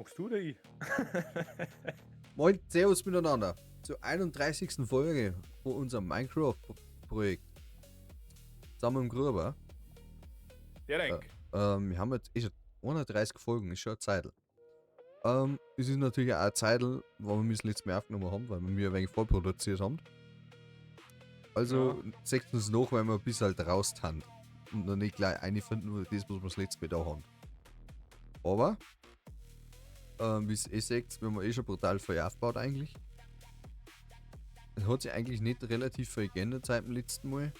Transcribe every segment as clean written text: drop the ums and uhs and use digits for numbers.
Magst du oder ich? Moin, Servus miteinander zur 31. Folge von unserem Minecraft-Projekt. Zusammen im Gruber. Der Denk. Wir haben jetzt eh schon 31 Folgen, ist schon eine Zeitl. Es ist natürlich auch eine Zeitl, wo wir das letzte Mal aufgenommen haben, weil wir ein wenig vorproduziert haben. Also, ja, seht uns nach, weil wir bis halt raus haben. Und noch nicht gleich eine finden, das, was wir das letzte Mal da haben. Aber, wie ihr eh seht, wir haben eh schon brutal viel aufgebaut eigentlich. Es hat sich eigentlich nicht relativ viel geändert seit dem letzten Mal.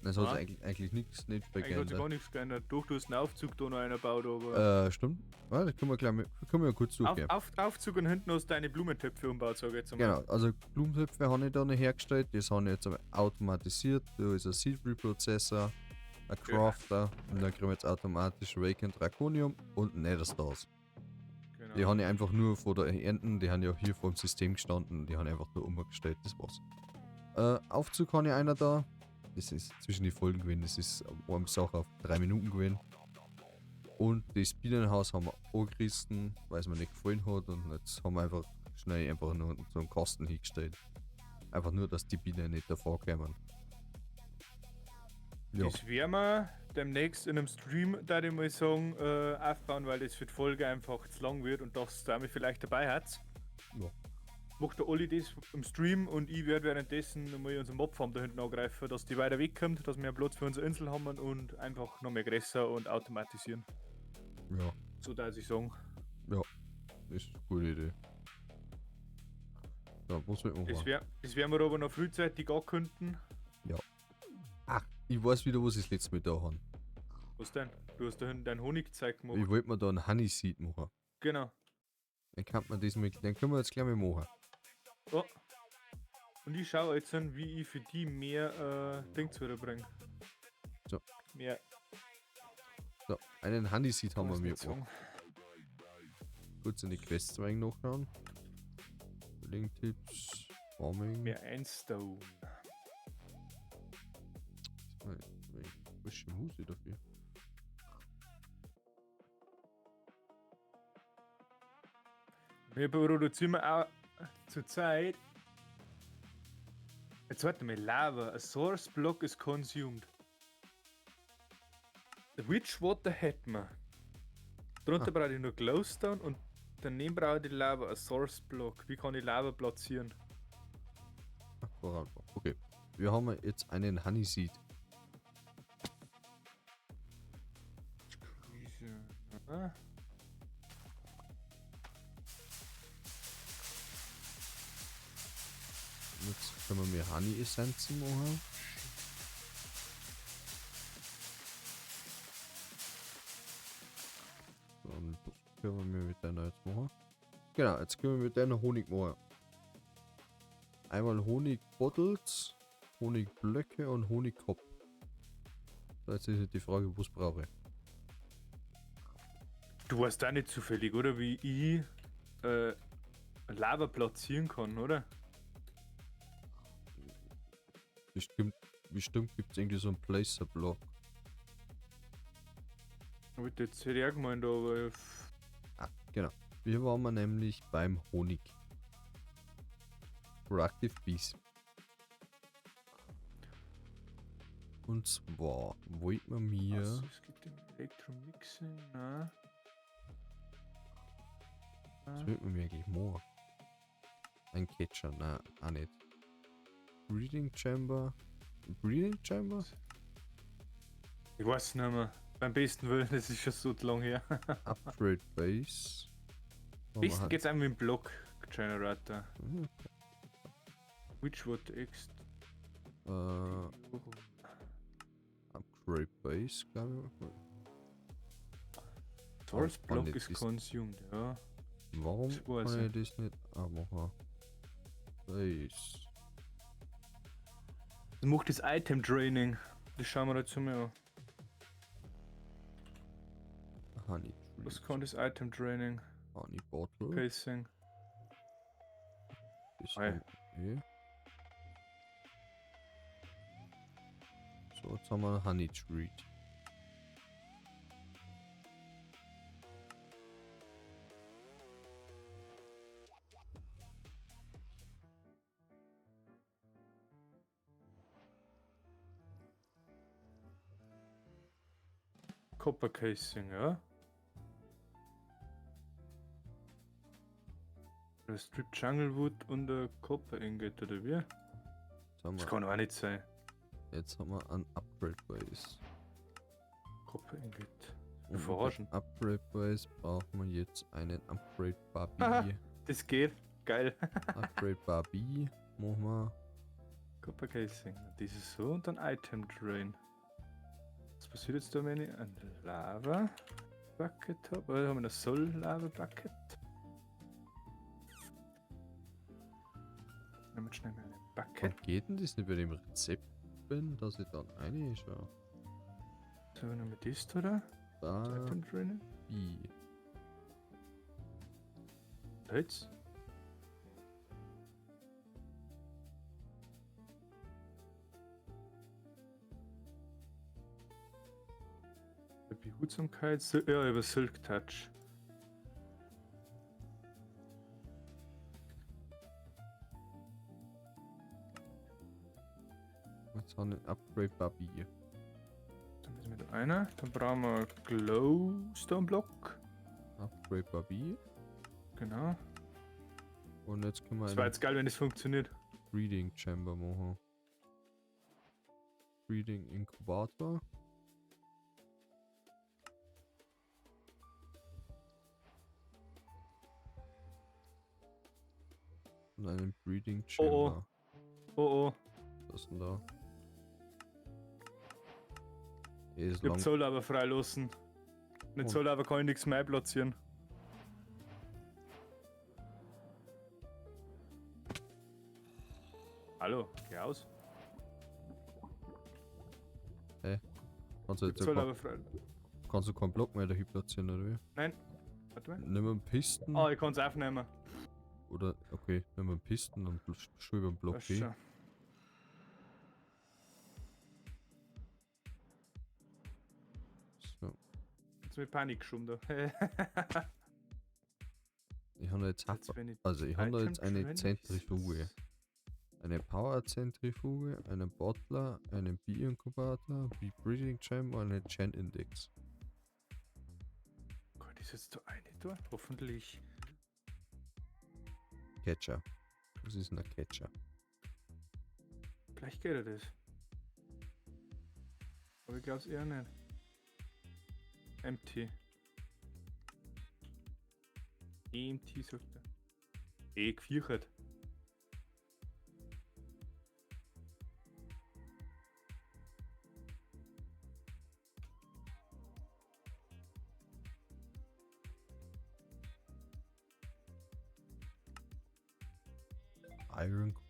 Es hat sich eigentlich nichts nicht viel Eigentlich hat sich geändert. gar nichts geändert. Doch, du hast einen Aufzug da noch einer gebaut, aber. Stimmt. Ja, das können wir gleich mit, können wir ja kurz durchgehen. Aufzug und hinten hast du deine Blumentöpfe umgebaut, sag ich jetzt einmal. Genau, also Blumentöpfe habe ich da noch hergestellt, das habe ich jetzt automatisiert. Da ist ein Seed Reprocessor, ein Crafter, ja. Und dann kriegen wir jetzt automatisch Awakened Draconium und Nether Stars. Genau. Die habe ich einfach nur vor der Ernten, die haben ja hier vor dem System gestanden, die habe ich einfach nur umgestellt, das war's. Aufzug habe ich einer da. Das ist zwischen die Folgen gewesen, das ist eine Sache auf 3 Minuten gewesen. Und das Bienenhaus haben wir angerissen, weil es mir nicht gefallen hat, und jetzt haben wir einfach schnell einfach nur so einen Kasten hingestellt. Einfach nur, dass die Bienen nicht davor kommen. Ja. Das werden wir demnächst in einem Stream, da ich mal sagen, aufbauen, weil das für die Folge einfach zu lang wird und dass damit vielleicht dabei hat. Ja. Macht der Olli das im Stream und ich werde währenddessen nochmal unsere Mobfarm da hinten angreifen, dass die weiter wegkommt, dass wir Platz für unsere Insel haben und einfach noch mehr größer und automatisieren. Ja. So darf ich sagen. Ja, das ist eine gute Idee. Ja, was wird man machen? Das werden wir aber noch frühzeitig ankündigen. Ja. Ach, ich weiß wieder, was ich das letzte Mal da habe. Was denn? Du hast da hinten dein Honigzeug gemacht. Ich wollte mir da einen Honey Seed machen. Genau. Dann kann man das mit, dann können wir jetzt gleich mal machen. Oh. Und ich schaue jetzt an, wie ich für die mehr Dings wiederbringe. So. Mehr. So, einen Honey Seed haben wir mir gemacht. Kurz in die Quests nachschauen. Link-Tipps, Farming. Mehr ein Stone. Was muss ich dafür? Wir produzieren auch zurzeit. Jetzt warte mal, Lava. A source block is consumed. Which water hätten wir? Darunter brauche ich nur Glowstone und daneben brauche ich die Lava, a source block. Wie kann ich Lava platzieren? Okay, wir haben jetzt einen Honey Seed. Ah. Jetzt können wir mehr Honey Essenzen machen. Und das können wir mit deiner jetzt machen. Genau, jetzt können wir mit deiner Honig machen. Einmal Honig-Bottles, Honigblöcke und Honigkopf. Jetzt ist die Frage, was brauche ich? Du weißt auch nicht zufällig, oder? Wie ich Lava platzieren kann, oder? Bestimmt gibt es irgendwie so einen Placer-Block. Hab ich jetzt hätte ich auch gemeint, aber. Ah, genau. Wir waren wir nämlich beim Honig. Productive Bees. Und zwar wollte man mir. Was, es gibt den Elektromixing, ne? Was will man mir eigentlich machen? Ein Catcher, nein, auch nicht. Breeding Chamber. Breeding Chamber? Ich weiß nicht mehr. Beim besten Willen, das ist schon so lang her. Upgrade Base. Am besten geht's einfach mit dem Block Generator. Mhm. Which what X? Upgrade Base, glaube ich. Source Block is consumed, ja. Warum kann ich das nicht machen? Base. Das macht das Item Draining. Das schauen wir dazu mal an. Honey Tree. Was kann das Item Draining? Honey Bottle. Pacing. Das okay. So, jetzt haben wir Honey Treat. Copper Casing, ja. Oder Strip Jungle Wood und ein Copper Ingot, oder wie? Jetzt haben Das wir, kann auch nicht sein. jetzt haben wir einen Upgrade Base. Copper Ingot. Und mit Verarschen. dem Upgrade Base brauchen wir jetzt einen Upgrade Aha. Barbie. Das geht. Geil. Upgrade Barbie machen wir. Copper Casing. Das ist so und dann Item Drain. Was passiert jetzt da, wenn ich ein Lava Bucket habe? Oder haben wir eine Soul Lava Bucket? Nehmen wir schnell mal einen Bucket. Und geht denn das nicht bei dem Rezept bin, dass ich dann eine schaue? So, nehmen wir das da, oder? Item Barbie. Drain. Jetzt? Behutsamkeit, ja, über Silk Touch. Jetzt haben wir einen Upgrade Barbie. Dann müssen wir da einer. Dann brauchen wir Glowstone Block. Upgrade Barbie. Genau. Und jetzt können wir Das war einen jetzt geil, wenn das funktioniert. Breeding Chamber machen. Breeding Inkubator. Und einen Breeding Oh, Chamber. Oh oh, Was ist denn da? Ist ich hab lang. Soul aber freilassen. Mit Und- Soul aber kann ich nichts mehr platzieren. Hallo, geh aus. Kannst du Ich jetzt hab Soul kein, aber frei. kannst du keinen Block mehr dahin platzieren, oder wie? Warte mal. Nimm einen Pisten. Ah, ich kann's aufnehmen. Oder, okay, nimm einen Pisten und schüb einen Block Passt hin. schon. So. Jetzt mit Panik schon da. Ich habe jetzt, Jetzt bin ich also ich habe da Item jetzt eine Trend Zentrifuge. Eine Power Zentrifuge, einen Bottler, einen Bee-Inkubator, Bee Breeding Chamber und einen Gen Index. Gott, ist jetzt da eine da? Hoffentlich. Catcher. Was ist denn ein Catcher? Vielleicht geht er das. Aber ich glaub's eher nicht. Empty. Empty sagt er. Eh, gefiechert. Iron Core.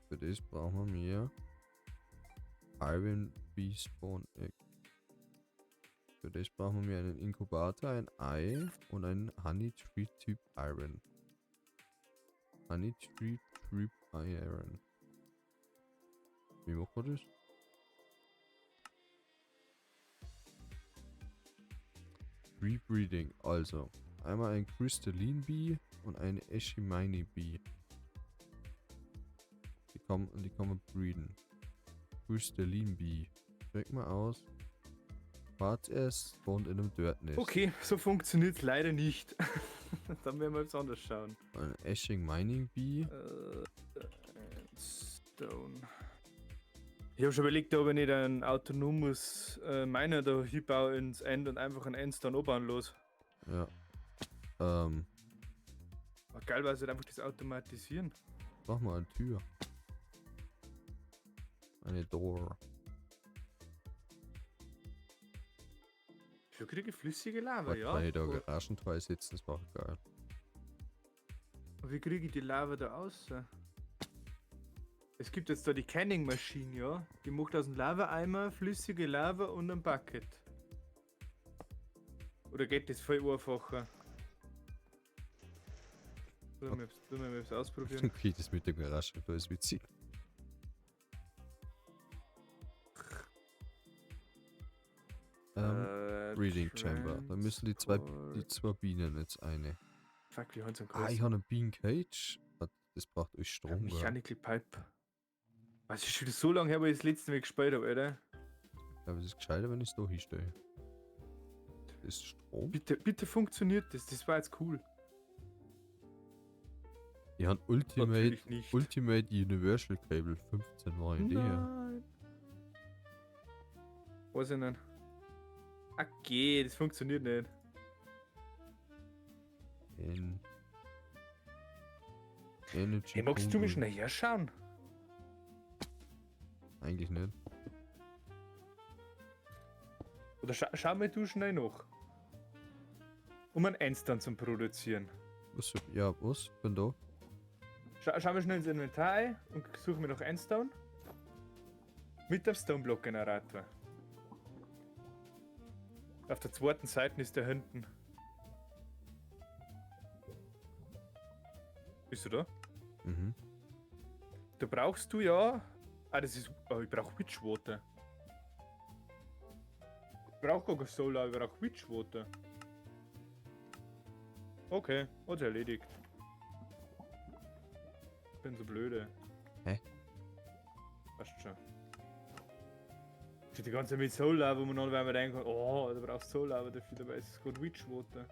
Für das brauchen wir mehr Iron Bee Spawn Egg. Für das brauchen wir einen Inkubator, ein Ei und einen Honey Tree Typ Iron. Honey Tree Typ Iron. Wie macht man das? Rebreeding, also einmal ein Crystalline Bee und eine Eshimini Bee. Die kann man breeden. Crystalline Bee. Check mal aus. Quarz S spawnt in einem Dirt Nest. Okay, so funktioniert's leider nicht. Dann werden wir jetzt anders schauen. Ein Ashing Mining Bee. Stone. Ich habe schon überlegt, ob ich nicht ein autonomes Miner da hinbaue ins End und einfach einen Endstone anbauen los. Ja. Aber geil war es halt einfach das Automatisieren. Mach mal eine Tür. Eine Door. Ich kriege flüssige Lava, Warte, ja. kann ich da Aber Garagentor setzen, das war geil. wie kriege ich die Lava da raus? Es gibt jetzt da die Canning Machine, ja. Die macht aus dem Lava-Eimer flüssige Lava und einem Bucket. Oder geht das voll einfacher? Sollen wir es ausprobieren? Okay, das mit dem Garagentor ist witzig. Breeding Chamber. Da müssen die zwei Bienen jetzt eine. Fuck, wie haben sie Ah, ich habe einen Bean Cage. Das braucht euch Strom. Gell? Mechanical Pipe. Was ist schon wieder so lange her, wo ich das letzte Mal gespielt habe, Alter. glaube, es ist gescheiter, wenn ich es da hinstelle. Das ist Strom. Bitte, bitte funktioniert das. Das war jetzt cool. Ich habe Ultimate, Natürlich nicht. Ultimate Universal Cable 15 war Idee. Nein. Weiß ich nicht. Okay, das funktioniert nicht. In Energy Hey, magst du mich Conduit. schnell herschauen? Eigentlich nicht. Oder schau mal du schnell nach. Um ein Einstein zum Produzieren. Was? Ja, was? Bin da. Schau mal schnell ins Inventar ein und suche mir noch Endstone. Mit dem Stone-Block-Generator. Auf der zweiten Seite ist der hinten. Bist du da? Mhm. Da brauchst du ja. Ah, das ist. Oh, ich brauch Witchwater. Ich brauch gar kein Solar, ich brauch Witchwater. Okay, hat sich erledigt. Ich bin so blöde. Hä? Passt schon. Die ganze Zeit mit Solar, wo man noch einmal denkt, oh, da brauchst du Solar, aber dafür dabei ist es gerade Witchwater.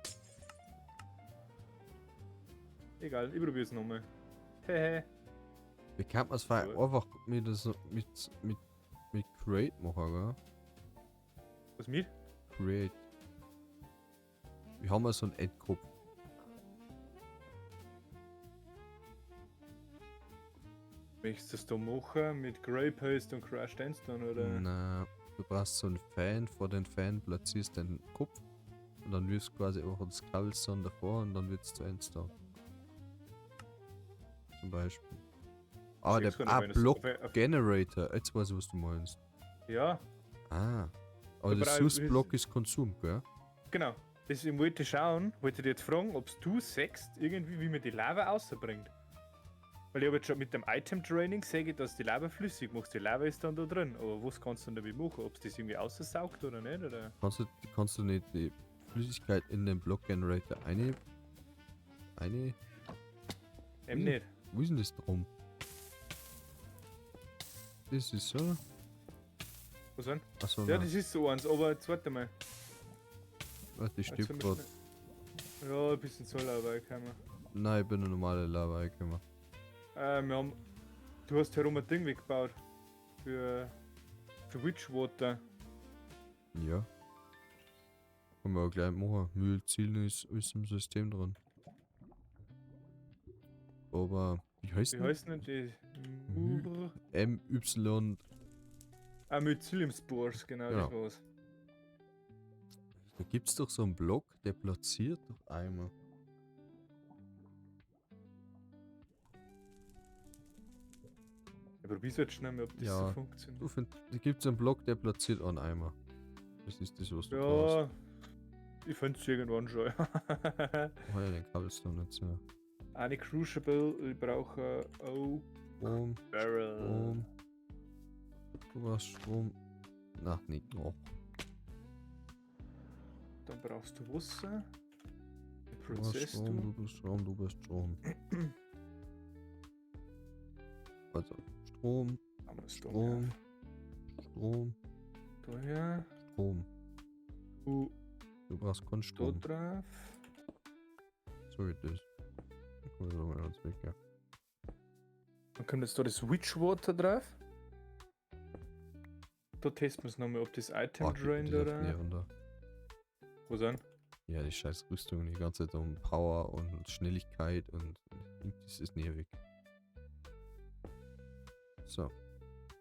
Egal, ich probier's nochmal. Hehe. Wie kann man es einfach mit, das, mit Create machen, gell? Was mit? Create. Wir haben ja so einen Endkopf. Möchtest du das da machen mit Grey Paste und Crushed Endstone oder? Na, du brauchst so einen Fan, vor den Fan platzierst den Kopf und dann wirfst du quasi einfach das Cobblestone davor und dann wird es zu Endstone. Zum Beispiel. Ah, der Block Generator. Jetzt weiß ich, was du meinst. Ja. Ah. Aber der Source Block ist Konsum, gell? Genau. Deswegen wollte ich schauen, wollte dich jetzt fragen, ob du sagst, irgendwie, wie man die Lava rausbringt. Weil ich habe jetzt schon mit dem Item Training gesehen, dass die Lava flüssig macht. Die Lava ist dann da drin. Aber was kannst du denn damit machen? Ob es das irgendwie aussaugt oder nicht? Oder? Kannst du nicht die Flüssigkeit in den Block Generator eine. Eben nicht. Wo ist denn das drum? Das ist so. Was denn? Achso, ja, nein. Das ist so eins, aber jetzt warte mal. Warte, ich stirb grad. Ja, ein bisschen zu Lava gekommen. Nein, ich bin eine normale Lava gekommen. Wir haben. Du hast herum ein Ding weggebaut. Für Witchwater. Ja. Können wir auch gleich machen. Mühlzielen ist im System drin. Aber wie heißt Wie heißt denn die? MY. Ah, Mycelium Spores, genau, ja. Das war's. Da gibt's doch so einen Block, der platziert doch einmal. Ich probier's jetzt schnell mal, ob das ja, so funktioniert. Du find, da gibt's einen Block, der platziert einen Eimer. Das ist das, was du brauchst. Ja, ich find's irgendwann schon. Oh ja, den Cobblestone jetzt, ja. Eine Crucible, ich brauche Oak Strom, Barrel. Strom. Du brauchst Strom. Ach, nicht noch. Dann brauchst du Wasser. Du brauchst Strom, du. Du bist Strom, du bist Strom. Also, Strom, Strom, Strom, Daher. Strom. Du, du brauchst keinen Strom. Da drauf. So geht das. Dann kommen wir mal ganz weg, ja. Dann kommt jetzt da das Witchwater drauf. Da testen wir es nochmal, ob das Item Drain oder. Wo sind? Ja, die scheiß Rüstung, die ganze Zeit um Power und Schnelligkeit und das ist nie weg. So.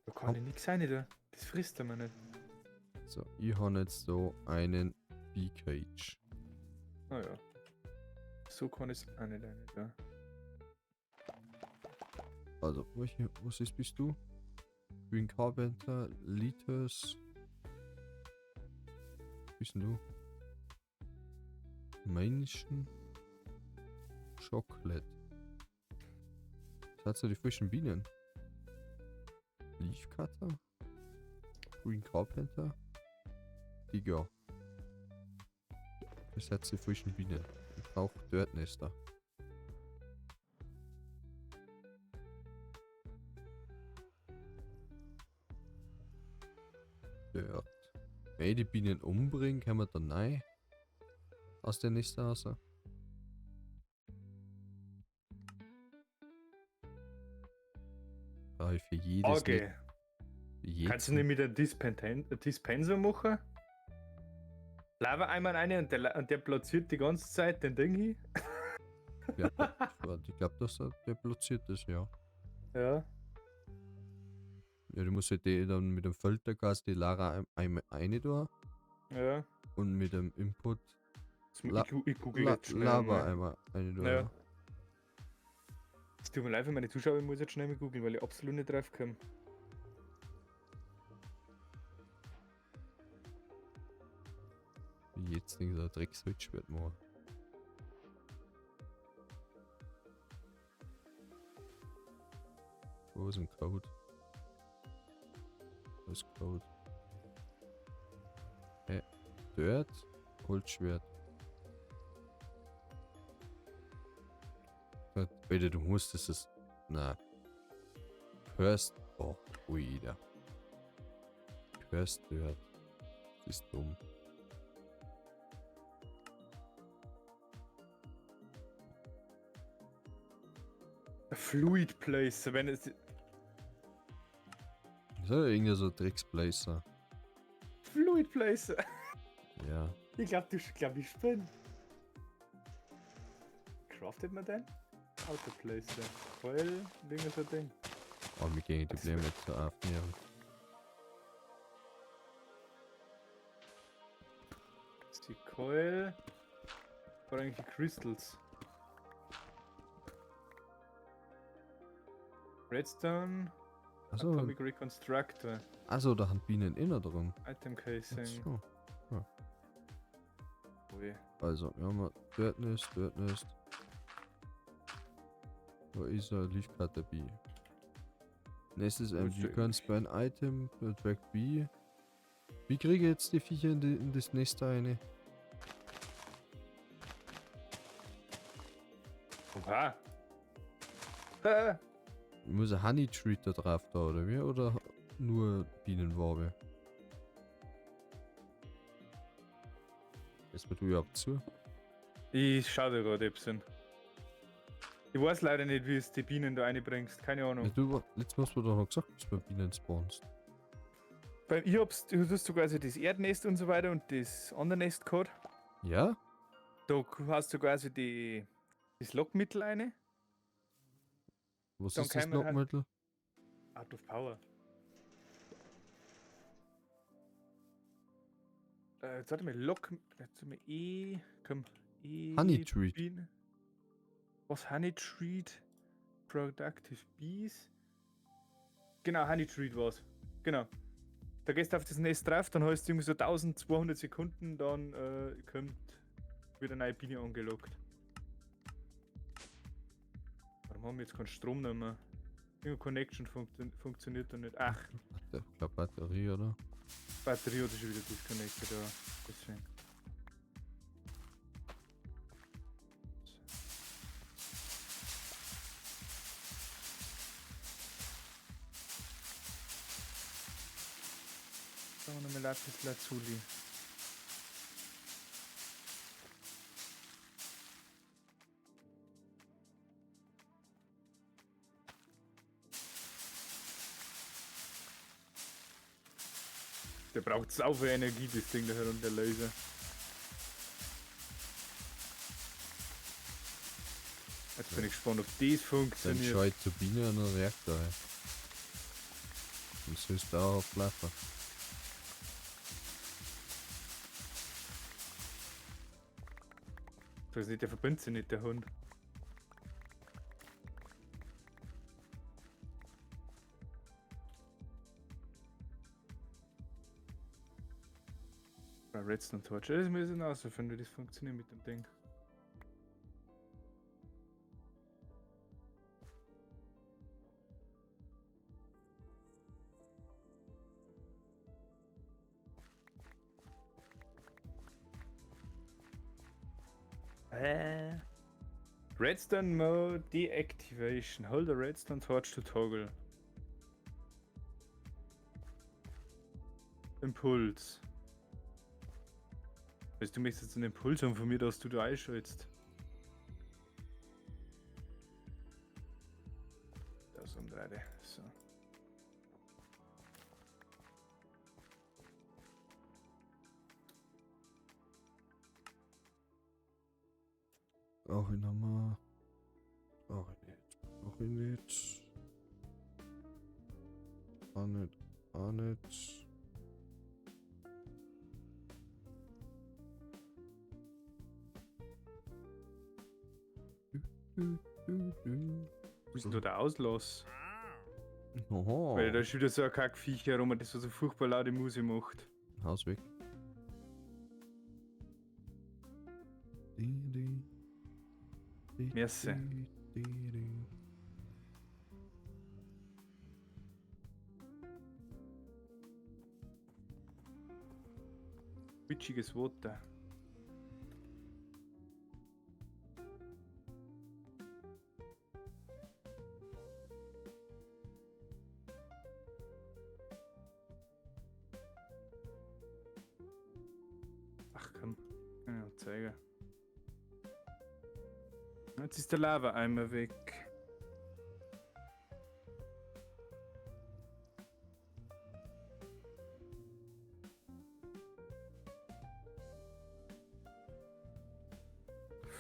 Da kann ich nichts rein, da. Das frisst er mir nicht. So, ich habe jetzt so einen Bee-Cage. Ah ja. So kann ich es auch nicht rein, da. Also, welche, was ist, bist du? Green Carpenter, Liters. Bist denn du? Menschen. Chocolate. Das hat so die frischen Bienen. Leaf Cutter? Green Carpenter? Digga. Das hat die frischen Bienen. Ich brauche Dirtnester. Dirt. Wenn ich die Bienen umbringe, kann man dann rein. Aus der nächsten raus. Brauche ich für jedes Okay. Nicht, Kannst du nicht mit einem Dispenser machen? Lava einmal eine und der platziert die ganze Zeit den Ding hin. Ja, ich glaube, dass der platziert das, ja. Ja. Ja, du musst halt die dann mit dem Filtergas die Lara einmal eine da Ja. und mit dem Input Ich google jetzt schnell. Lava mal. einmal eine da. Ja. Es tut mir leid für meine Zuschauer, ich muss jetzt schnell mal googeln, weil ich absolut nicht drauf komme. Wie jetzt nicht so ein Drecksholzschwert machen. Wo ist ein Code? Wo ist Code? Hä? Dirt? Holzschwert. Bitte, du musst es ist. Na. Cursed. Oh, ui, da. Cursed Dirt. Das ist dumm. Fluid Placer, wenn es. Das ist ja irgendwie so ein Drecksplacer. Fluid Placer! Ja. Ich glaube, du glaub, ich spinn. Craftet man den? Autoplacer. Voll, Ding ist ein Ding. Oh, mir gehen die Probleme jetzt so aufnehmen. Das ist die Coil. Oder eigentlich die Crystals. Redstone, Achso, Atomic Reconstructor, also da haben Bienen inner drin. Item Casing. Achso. Ui. Also, wir haben Dirtnest, Dirtnest. Da ist eine Leafcutter B. Nächstes Willst you du- can spend item to attract bee. Wie kriege ich jetzt die Viecher in das Nest eine? Oha! Ah, Ich muss ein Honey Treat da drauf da, oder wie? Oder nur Bienenwabe? Jetzt mal du überhaupt zu. Ich schau dir gerade Epson. Ich weiß leider nicht, wie es die Bienen da reinbringst. Keine Ja, Ahnung. du, letztes Mal hast du doch noch gesagt, dass du Bienen spawnst. Bei ich hab's, du hast du quasi das Erdnest und so weiter und das andere Nest gehabt. Ja? Da hast du quasi das Lockmittel eine. Was Dann ist das kann man halt- Lockmittel? Out of Power. Jetzt warte mal, Lock. Jetzt mal E. Komm. E. Honey Treat. Biene. Was Honey Treat? Productive Bees. Genau, Honey Treat war's. Genau. Da gehst du auf das Nest drauf, dann hast du irgendwie so 1200 Sekunden, dann kommt wieder eine neue Biene angelockt. Warum haben wir jetzt keinen Strom mehr? Irgendeine Connection funktioniert da nicht. Ach, Ich glaube Batterie, oder? Batterie hat schon wieder disconnected, ja. Deswegen. Sagen wir nochmal Lapis Lazuli. Der braucht sau viel Energie, das Ding da herunter, der Laser. Jetzt bin ich gespannt, ob das Dann funktioniert. schau ich zur Biene an den Reaktor. Ey. Und sollst dauerhaft laufen. Das ist nicht, der verbindet sich nicht, der Hund. Bei Redstone Torch. Das müssen wir rausfinden, wie das funktioniert mit dem Ding. Redstone Mode Deactivation. Hold the Redstone Torch to toggle. Impuls. Weißt du, möchtest jetzt einen Impuls haben von mir, dass du da einschaltest. Das um drei. So. Brauche ich nochmal. Brauche ich nicht. Brauche ich nicht. Auch nicht. Auch nicht. Du, du, du. Wo ist denn da der Auslass? Oho. Weil da ist wieder so ein Kackviech herum, das so furchtbar laute Musik macht. Haus weg. Di, di. Di, Merci. di, di, di. Witschiges Water. Ach komm, kann ich noch zeigen. Jetzt ist der Lava-Eimer weg.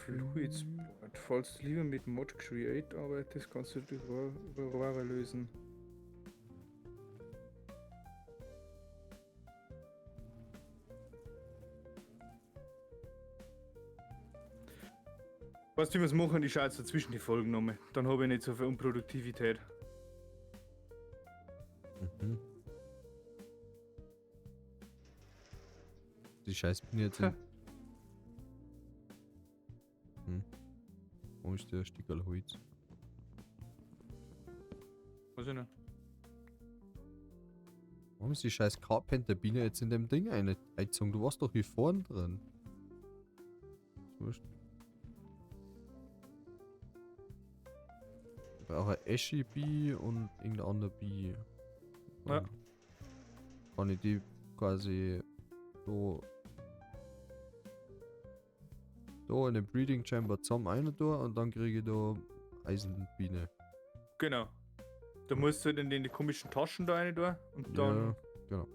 Fluidsboard. Falls du lieber mit Mod Create arbeitest, kannst du die Rohre lösen. Weißt du, wie wir es machen? Ich schaue jetzt dazwischen die Folgen nochmal. Dann habe ich nicht so viel Unproduktivität. Mhm. Die Scheiß bin jetzt in. Hm. Warum ist der Stickerl Holz? Weiß ich nicht. Warum ist die scheiß Carpenter-Biene jetzt in dem Ding eingezogen? Du warst doch hier vorn drin. Ist wurscht. Ich brauche eine Eschi-Bee und irgendeine andere Bee. Ja. Dann kann ich die quasi so da in den Breeding Chamber zusammen rein tun und dann kriege ich da Eisenbiene. Genau. Da musst du halt in die komischen Taschen da rein tun und dann. Ja, genau.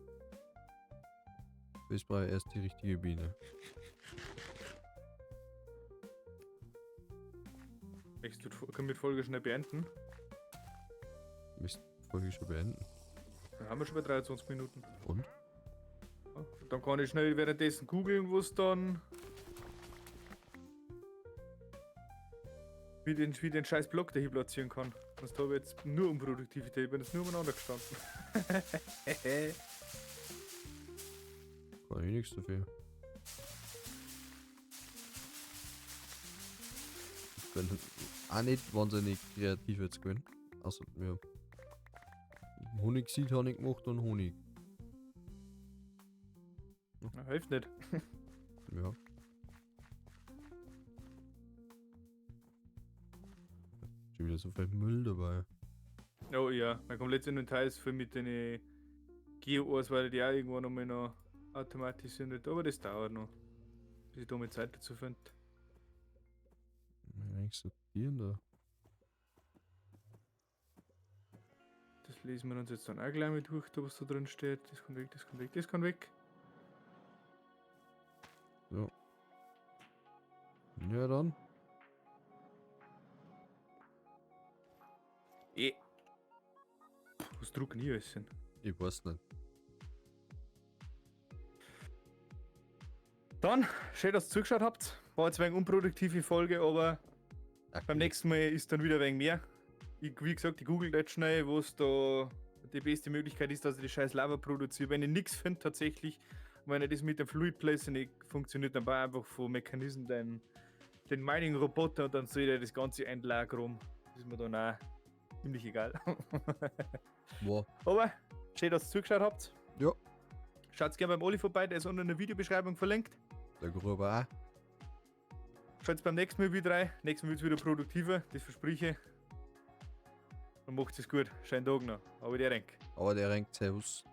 Das brauche ich erst die richtige Biene. Möchtest du die können wir die Folge schnell beenden? Müsst die Folge schon beenden. Dann haben wir schon bei 23 Minuten. Und? Ja, dann kann ich schnell währenddessen googeln, wo es dann. Wie den scheiß Block da hier platzieren kann. Sonst habe ich jetzt nur Unproduktivität, ich bin jetzt nur umeinander gestanden. Kann ich nichts dafür. Ich bin auch nicht wahnsinnig kreativ jetzt gewesen. Außer mir. Honigseed habe ich gemacht und Honig. Na, hilft nicht. Ja. Schon wieder so viel Müll dabei. Oh ja, mein komplettes Inventar ist voll mit den Geo-Ors, weil die auch irgendwann nochmal noch automatisieren wird. Aber das dauert noch, bis ich da mal Zeit dazu finde. Eigentlich sortieren da. Das lesen wir uns jetzt dann auch gleich mal durch, da was da drin steht. Das kommt weg, das kommt weg, das kommt weg. So. Ja dann. Was drucken hier alles sind. Ich weiß nicht. Dann, schön, dass ihr zugeschaut habt. War jetzt ein wenig unproduktive Folge, aber Ach, beim nächsten Mal ist dann wieder ein wenig mehr. Ich, wie gesagt, ich google jetzt schnell, was da die beste Möglichkeit ist, dass ich die scheiß Lava produziere. Wenn ich nichts finde tatsächlich, wenn ich das mit dem Fluid Place nicht funktioniert, dann baue ich einfach von Mechanism den Mining-Roboter und dann soll der das ganze Endlager rum. Das ist mir dann auch ziemlich egal. Wow. Aber schön, dass ihr zugeschaut habt. Ja. Schaut gerne beim Olli vorbei, der ist unten in der Videobeschreibung verlinkt. Der Gruber auch. Schaut beim nächsten Mal wieder rein. Nächstes Mal wird es wieder produktiver, das verspreche ich. Und macht es gut. Schönen Tag noch. Aber der Renk. Aber der Renk, servus.